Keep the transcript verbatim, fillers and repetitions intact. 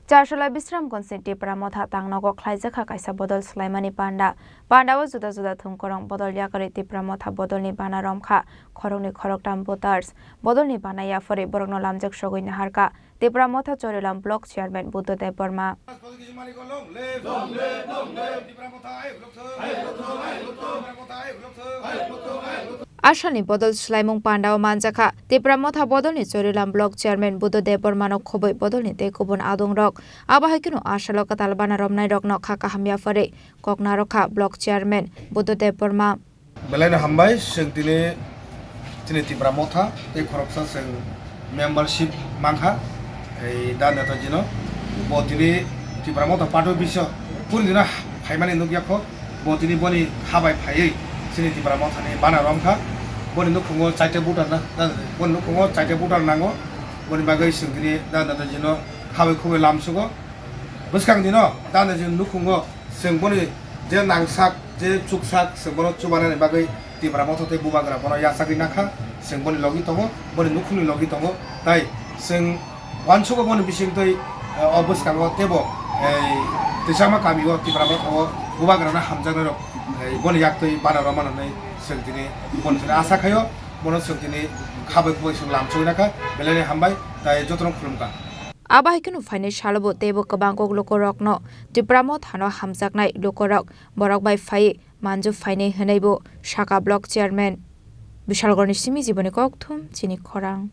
Charchulai Bisramganj ni Tipra Motha tangnogo khlaijakha kaisa bodol swlaimani panda. Pandao juda juda thumkorong bodol yakarwi Tipra Motha bodolni bana romkha khoroknwi khoroktam voters. Bodolni bana yapharwi borokno lamjak sogwi naharkha Tipra Motha Chorilam Block Chairman Buddha Debbarma. Asalni bodol swlaimung pandao manjakha Tipra Motha bodolni Chorilam Block Chairman Buddha Debbarmano khobwi bodolni tei kubun adongrok. Abo hai kheno asalo kwtal bana romnairokno kha kaham yapharwi kok narwkha Block Chairman Buddha Debbarma. Belai no hambai, chwng tini, chini Tipra Motha tei khoroksa chwng membership mankha, ei da Netaji no. Bo tini Tipra Motha party office o puri dino phaimani nukya kho. Bo tini boni habai phaiwi chini Tipra Motha ni bana romkha. Boni nukhungo chaita voter na, boni nukhungo chaita voter nango. Boni bagwi chwng tini da Netaji no khabai khubui lamsugo. Bwskang dino da Netaji nukhungo chwng boni je nangsak, je chuksak, chwng bono chubanani bagwi Tipra Motha tei Bubagra bono yachagwi nakha, chwng boni logi tongo, boni nukhungni logi tongo, tai chwng uansugo boni bisingtwi, eh, o bwskango teibo, eh, Tisama kamio Tipra Motha o Bubagrano hamjaknairok, eh, boni yaktwi bana romano hinwi chwng tini boni thani asa khaio, bono chwng tini khabai khubui chwng lamsogwi nakha, belai ni hambai, tai jotono khulumkha. Abo hai kheno phainai salobo teibo kwbang kok lukurokno Tipra Mothano hamjaknai lukurok borok bai phaiwi manju phainai hwnwibo sakha Block Chairman. Bishalgarni simi Jiboni Kokthum, chini khorang.